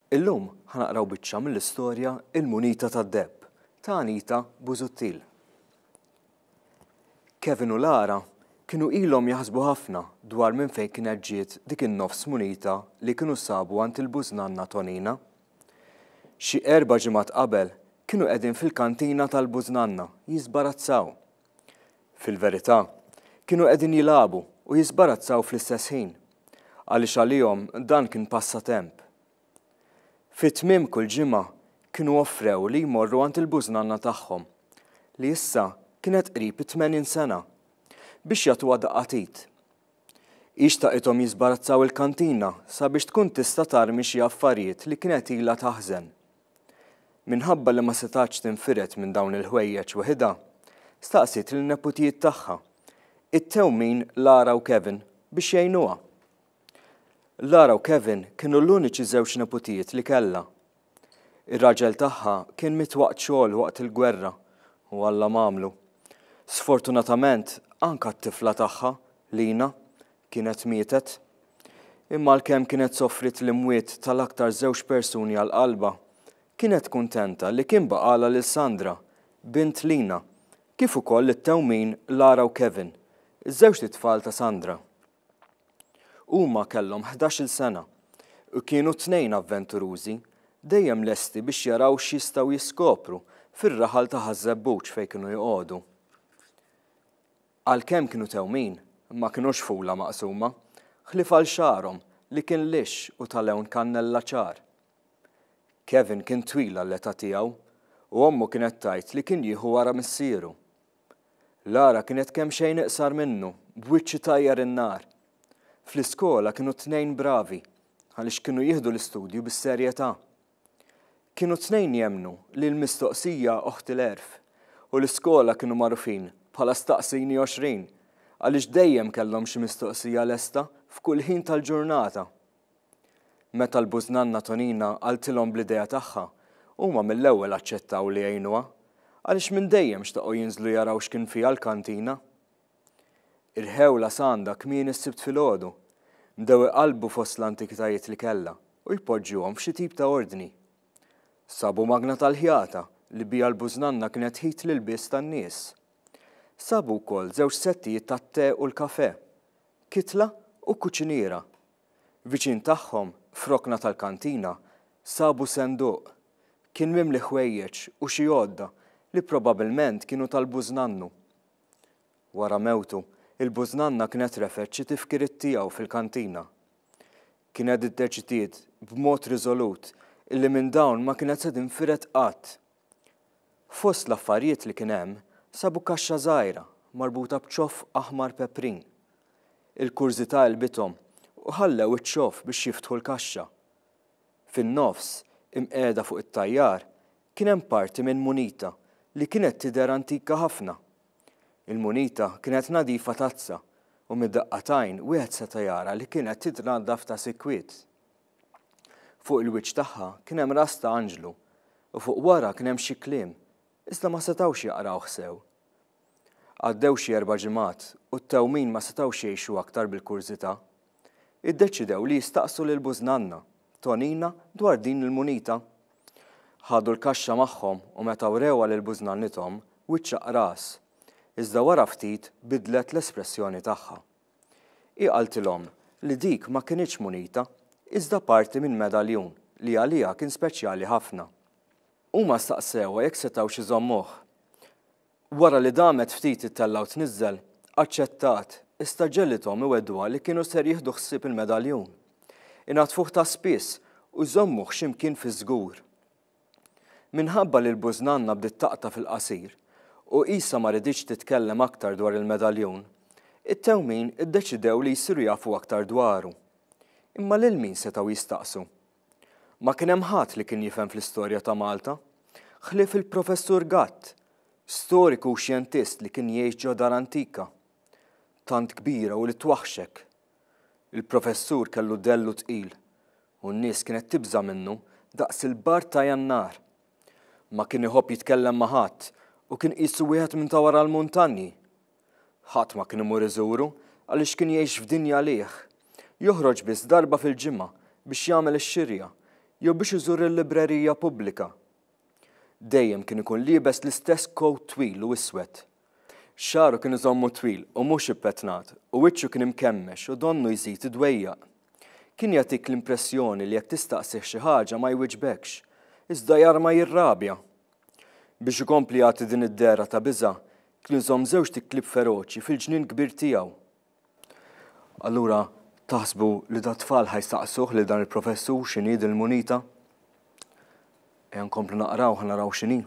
Illum ħa naqraw biċċa mill-istorja Il-Munita tad-Deheb ta' Anita Busuttil. Kevin u Lara kienu ilhom jaħsbu ħafna dwar minn fejn kienet ġiet dik in-nofs munita li kienu sabu għand il-bużnanna Tonina. Xi erba' ġimgħat qabel kienu qegħdin fil-kantina tal-bużnanna jiżbarazzaw. Fil-verità, kienu qegħdin jilagħbu u jiżbarazzaw fl-istess ħin, għaliex għalihom dan kien passatemp. Fi tmiem kull ġimgħa kienu offrew li jmorru għand il-bużnanna tagħhom, li issa kienet qrib it-80 sena, biex jagħtuha daqqa t'id. Hi xtaqithom jiżbarazzaw il-kantina sabiex tkun tista' tarmi xi affarijiet li kienet ilha taħżen. Minħabba li ma setgħetx tinfired minn dawn il-ħwejjeġ weħidha, staqsiet lin-neputijiet tagħha, it-tewmin Lara u Kevin, biex jgħinuha. Lara u Kevin kienu l-uniċi żewġ neputijiet li kellha. Ir-raġel tagħha kien miet waqt xogħol waqt il-gwerra u Alla m'għamlu. Sfortunatament anka t-tifla tagħha, Lina, kienet mietet. Imma għalkemm kienet sofriet l-imwiet tal-aktar żewġ persuni għal qalbha, kienet kuntenta li kien baqgħalha lil Sandra, bint Lina, kif ukoll lit-tewmin Lara u Kevin, iż-żewġt itfal ta' Sandra. Huma kellhom ħdax-il sena u kienu t-tnejn avventurużi, dejjem lesti biex jaraw x'jistgħu jiskopru fir-raħal ta' Ħaż-Żebbuġ fejn kienu joqogħdu. Għalkemm kienu tewmin, ma kinux fula maqsuma, ħlief għal xagħarhom li kien lixx u ta' lewn kannella ċar. Kevin kien twil għall-età tiegħu u ommu kienet tgħid li kien jieħu wara missieru. Lara kienet kemxejn iqsar minnu, b'wiċċ itajjar in-nar. Fl-iskola kienu t-tnejn bravi għaliex kienu jieħdu l-istudju bis-serjetà. Kienu t-tnejn jemmnu li l-mistoqsija oħt il-għerf u l-iskola kienu magħrufin bħala Staqsini 20 għaliex dejjem kellhom xi mistoqsija lesta f'kull ħin tal-ġurnata. Meta l-bużnanna Tonina qaltilhom bl-idea tagħha, huma mill-ewwel aċċettaw li jgħinuha għaliex minn dejjem xtaqu jinżlu jaraw x'kien fiha l-kantina. Irħewlha s'għandha kmieni s-Sibt filgħodu. Bdew iqallbu fost l-antikitajiet li kellha u jpoġġuhom f'xi tip ta' ordni. Sabu magna tal-ħjata li biha l-bużnanna kienet tħit l-ilbies tan-nies. Sabu wkoll żewġ settijiet tat-te u l-kafè, kitla u kuċiniera. Viċin tagħhom, f'rokna tal-kantina, sabu senduq. Kien mimli ħwejjeġ u xi għodda li probabilment kienu tal-bużnannu. Wara mewtu, il-bużnanna kienet refgħet xi tifkiriet tiegħu fil-kantina. Kienet iddeċidiet b'mod riżolut illi minn dawn ma kienet se tinfired qatt. Fost l-affarijiet li kien hemm, sabu kaxxa żgħira marbuta b'ċoff aħmar peprin. Il-kurżità għelbithom u ħallew iċ-ċoff biex jiftħu l-kaxxa. Fin-nofs, imqiegħda fuq it-tajjar, kien hemm parti minn munita li kienet tidher antika ħafna. Il-munita kienet nadifa tazza u mid-daqqa t'għajn wieħed seta' jara li kienet titnaddaf ta' sikwit. Fuq il-wiċċ tagħha kien hemm ras ta' anġlu u fuq wara kien hemm xi kliem, iżda ma setgħux jaqrawh sew. Għaddew xi erba' ġimgħat u t-tewmin ma setgħux jgħixu aktar bil-kurżità. Iddeċidew li jistaqsu lil bużnanna, Tonina, dwar din il-munita. Ħadu l-kaxxa magħhom u meta wrewha lil bużnannithom, wiċċha qras. Iżda wara ftit bidlet l-espressjoni tagħha. Hi qaltilhom li dik ma kinitx munita, iżda parti minn medaljun li għaliha kien speċjali ħafna. Huma staqsewha jekk setgħux iżommuh. Wara li damet ftit ittella' u tniżżel, aċċettat, iżda ġegħlithom iwegħduha li kienu ser jieħdu ħsieb il-medaljun, inaddfuh ta' spiss u jżommuh xi mkien fiż-żgur. Minħabba li l-bużnanna bdiet taqta' fil-qasir u qisha ma riditx titkellem aktar dwar il-medaljun, it-tewmin iddeċidew li jsiru jafu aktar dwaru. Imma lil min setgħu jistaqsu? Ma kien hemm ħadd li kien jifhem fl-istorja ta' Malta, ħlief il-Professur Gatt, storiku u xjentist li kien jgħix ġo dar antika, tant kbira u li twaħħxek. Il-Professur kellu dellu tqil u n-nies kienet tibża' minnu daqs il-bard ta' Jannar. Ma kien iħobb jitkellem ma' ħadd u kien qisu wieħed minn ta' wara l-muntanji. Ħadd ma kien imur iżuru għaliex kien jgħix f'dinja għalih. Joħroġ biss darba fil-ġimgħa biex jagħmel ix-xirja. jew biex iżur il-librerija pubblika. Dejjem kien ikun liebes l-istess kowt twil u iswed. Xagħru kien iżommu twil u mhux ippetnat u wiċċu kien imkemmex u donnu jżid id-dwejjaq. Kien jagħtik l-impressjoni li jekk tistaqsih xi ħaġa ma jwiġbekx, iżda jarma jirrabja. Biex ikompli jagħti din id-dehra ta' biża', kien iżomm żewġt iklieb feroċi fil-ġnien kbir tiegħu. Allura taħsbu li dat-tfal ħa jsaqsuh lil dan il-professur x'inhi din il-munita? Ejja nkomplu naqraw ħa naraw x'inhi.